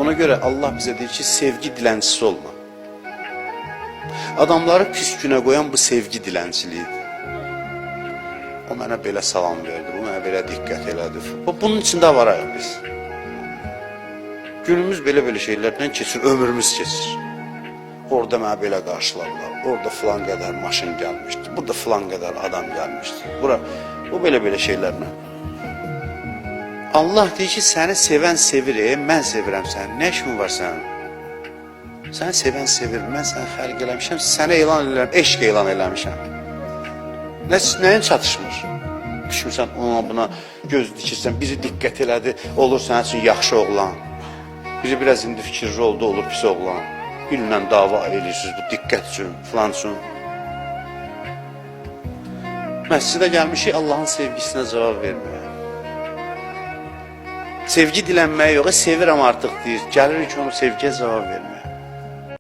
Ona görə Allah bizə deyir ki, sevgi dilənçisi olma. Adamları pis günə qoyan bu sevgi dilənçiliyidir. O mənə belə salam verdi, bu mənə belə diqqət elədi. Bunun içində varıq biz. Günümüz belə-belə şeylərdən keçir, ömrümüz keçir. Orada mənə belə qarşıladılar. Orada filan qədər maşın gəlmişdi. Burada filan qədər adam gəlmişdi. Bura bu belə-belə şeylərlə. Allah deyir ki, səni sevən sevir, mən sevirəm səni. Nə işin var sənin? Səni sevən sevir, mən səni xəlq eləmişəm, sənə elan eləmişəm, eşq elan eləmişəm. Nəyin çatışmır? Düşmüsən ona buna göz dikirsən, biri diqqət elədi, olur sənin üçün yaxşı oğlan. Biri biraz indi fikirli oldu, olur pis oğlan. Bilmə dava eləyirsiniz bu diqqət üçün, filan üçün. Məscidə gəlmişik Allahın sevgisinə cavab verməyə. Sevgi dilənməyə yox, sevirəm artıq deyir. Gəlirik onu sevgiyə cavab verməyə.